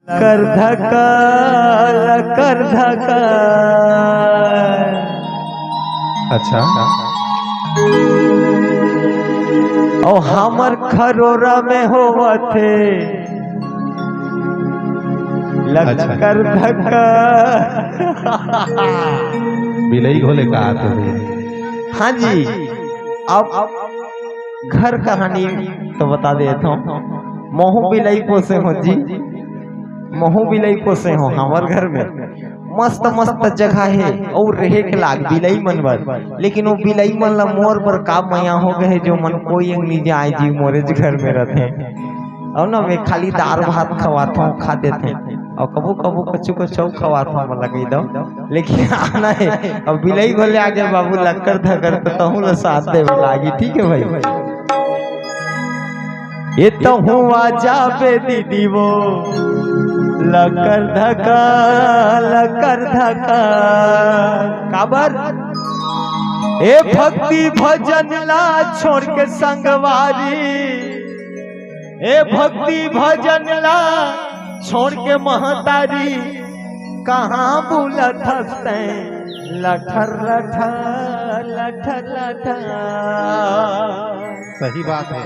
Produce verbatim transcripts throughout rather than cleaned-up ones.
लकर धका, लकर धका। अच्छा। ओ हमर खरोरा में होवत हे लकर धका। बिलई घोले का आत हे। हाँ जी, अब घर कहानी तो बता देत हौं। महूं बिलई पोसे हौं जी, महूं बिलई पोसे हौं। हमर घर में मस्त मस्त जगह हे अउ रहे के लाग बिलई मन बर, लेकिन वो बिलई मन ला मोर बर का मया हो गए हे, जो मन कोई अंग नी जाए जी, मोरेच घर में रथे। अउ ना मैं खाली दार भात खवाथौं, खा देथे, अउ कभू कभू कछु कछु अउ खवाथौं, मोला कहि दव। लेकिन आना हे, अब बिलई घोले आगे बाबू लकर धकर, तो तहूं ला साथ देवे लागी, ठीक हे भाई? ए तहूं आ जाबे दीदी वो लकर धका, लकर धका। काबर? ए भक्ति भजन ला छोड़ के संगवारी, ए भक्ति भजन ला छोड़ के महतारी, कहाँ बुलत हस तैं लठर लठर, लठर लठर। सही बात हे।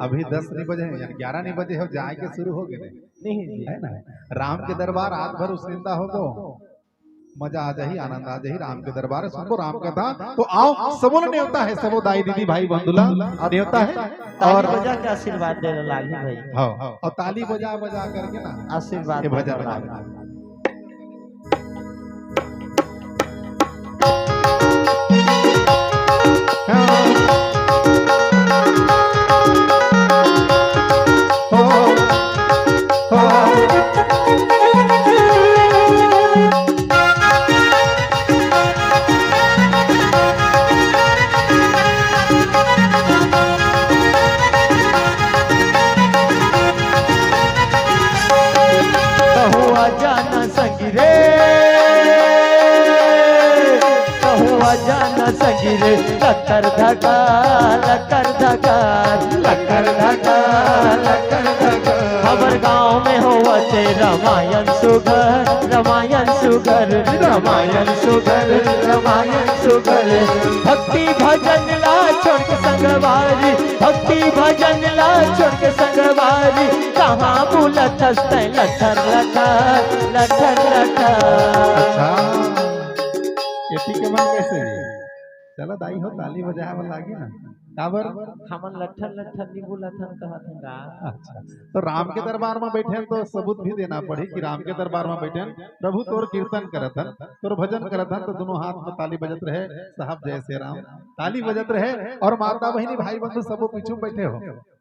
अभी दस नहीं बजे हे, यानी ग्यारह नहीं बजे हे, जाए के शुरू हो गए हे। नहीं जी। हे ना? राम के दरबार रात भर उसनिंदा होबो, मजा आ जाही, आनंद आ जाही। राम के दरबार सुनबो राम कथा। तो आओ, सबो ला नेवता हे, सबो दाई दीदी भाई बंधु ला नेवता हे। ताली और बजा के आशीर्वाद देना लागी भाई। हाँ, और ताली बजा बजा करके ना आशीर्वाद ये भजन देना लागी। तहूं आ जाना संगी रे, तहूं आ जाना संगी रे, लकर धका, लकर धका, लकर धका, लकर धका। हमर गांव में होवत हे रमायन सुघर, रमायन सुघर, रमायन सुघर, रमायन सुघर। भक्ति भजन ला छोड़ के संगवारी, भक्ति भजन ला छोड़ के संगवारी, कहाँ बुलत हस तैं लठर लठर, लठर लठर। अच्छा, एती के मन कैसे हे? चला दाई हो, ताली बजाए बर लागी ना। काबर? हमन लठर लठर नी बुलत हन, कहत हन गा। अच्छा, तो राम के दरबार में बैठे हन तो सबूत भी देना पड़ही कि राम के दरबार में बैठे हन, प्रभु तोर कीर्तन करत हन, तोर भजन करत हन, तो दोनों हाथ में ताली बजत रहे, साहब जय श्री राम, ताली बजत रहे। और माता बहिनी भाई बंधु सबो पीछू बैठे हो,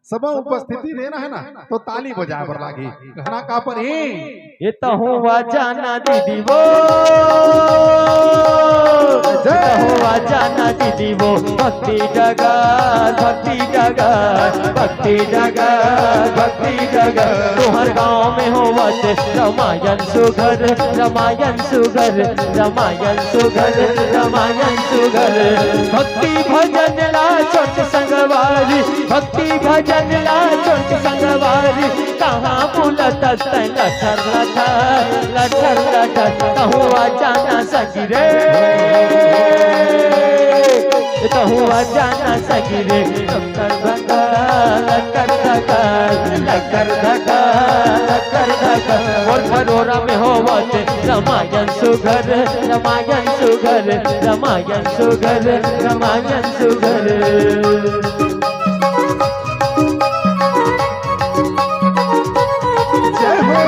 सबो उपस्थिति देना हे ना, तो ताली बजाए बर लागी। कहना का परी? ए तहूं आ जाना दीदी वो, ए तहूं आ जाना दीदी वो, भक्ति डगर, भक्ति डगर, भक्ति डगर, भक्ति डगर। तुहर गांव में होवत रमायन सुघर, रमायन सुघर, रमायन सुघर, रमायन सुघर। भक्ति भजन ला छोड़ के संगवारी, भक्ति भजन ला छोड़ के संगवारी, कहाँ बुलत हस तैं लठर लठर, लठर लठर। तहूं आ जाना संगी रे, तहूं आ जाना संगी रे, लकर धका, लकर धका, लकर धका, लकर धका। मोर खरोरा में होवत रमायन सुघर, रमायन सुघर, रमायन सुघर, रमायन सुघर। जय हो।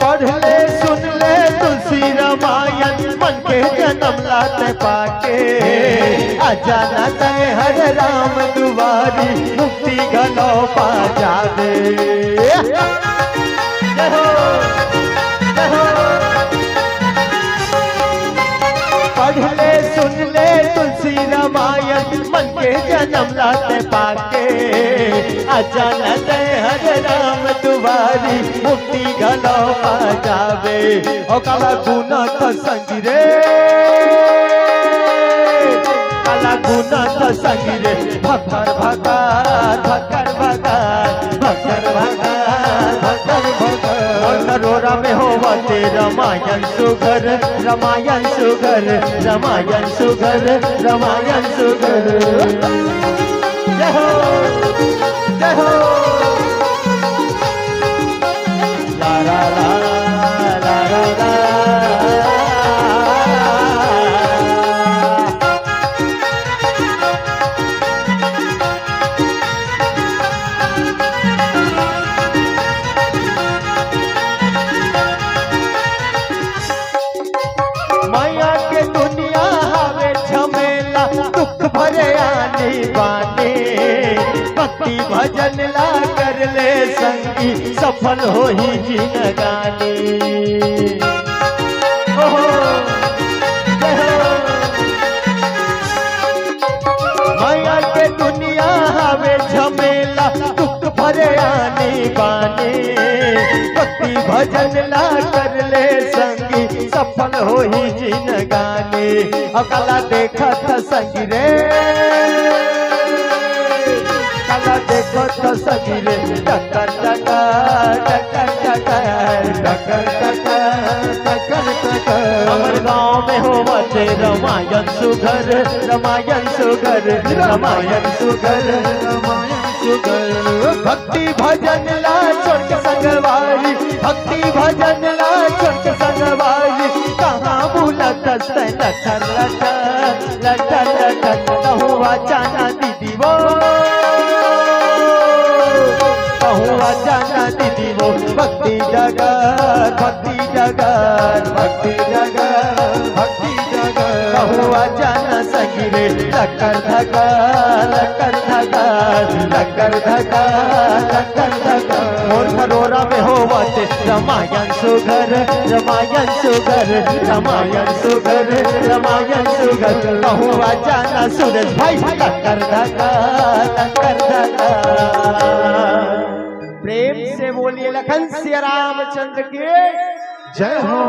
पढ़ ले सुन ले तुलसी रामायण, मन के जन्म ला तैं पाके। आ जाना तैं हर राम दुआरी, मुक्ति घलो पा जाबे। जय हो, जय हो। पढ़ ले सुन ले तुलसी रामायण, मन के जन्म ला तैं पाके। जानत हर राम दुआरी, मुक्ति घलो पा जाबे। ओ काला गुना त संगी रे, काला गुना त संगी रे, भक्कर भक्कर, भक्कर भक्कर, भक्कर भक्कर, भक्कर भक्कर। मोर नरोरा में होवत रमायन सुघर, रमायन सुघर, रमायन सुघर, रमायन सुघर। जय हो, जय हो। ला ला ला, ला ला ला। माया के दुनिया हवे झमेला, दुख भरे आनी बानी। भक्ति भजन ला कर ले संगी, सफल होही जिनगानी। ओहो, जय हो। माया के दुनिया हवे झमेला, दुख भरे आनी बानी। भक्ति भजन ला कर ले संगी, सफल होही जिनगानी। ओ काला देखत संगी रे, काला देखत संगी रे, टकर टकर, टकर टकर, टकर टकर, टकर टकर। हमर गाँव में होवत रमायन सुघर, रमायन सुघर, रमायन सुघर, रमायन सुघर। भक्ति भजन ला छोड़ के संगवारी, भक्ति भजन ला छोड़ के संगवारी, कहाँ बुलत हस तैं लटर लटर, लटर लटर। कहूँ आ जाना दीदी वो, कहूँ आ जाना दीदी वो, भक्ति डगर, भक्ति डगर, भक्ति डगर, भक्ति डगर। कहूँ आ जाना संगी रे, लकर धका, लकर धका, लकर धका, लकर धका। मोर नरोरा में होवत रमायन सुघर, रमायन सुघर, रमायन सुघर, रमायन सुघर। कहूँ आ जाना सूरज भाई, लकर धका, लकर धका। प्रेम से बोलिए लखन सिया रामचंद्र की जय हो।